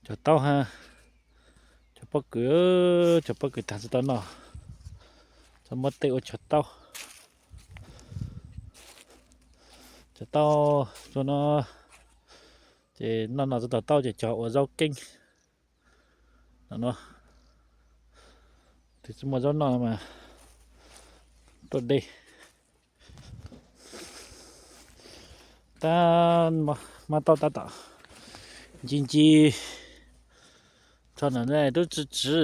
Cog taub ha, cog pob kws, cog pob kws tag tsis tau noj, txhob muab tej ua cog taub. Cog taub tsuag no, ces noj no tsis tau taub ces cog ua zaub keeb no. Tus tsis muaj zaub noj mas tuaj dej. Tab, mab taub tab tom nci nci tso na, tub tsi tsw,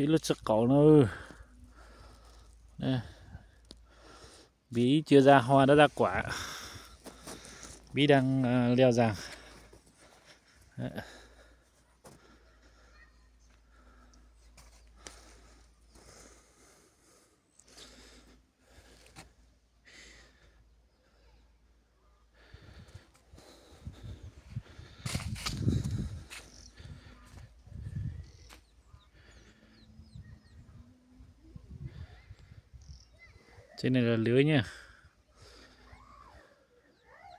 ib lub tsi qaum no. Npis ib cia zag hua dab zag kuam, npis dab liaj zag. Ces ne lawv lwv nyab.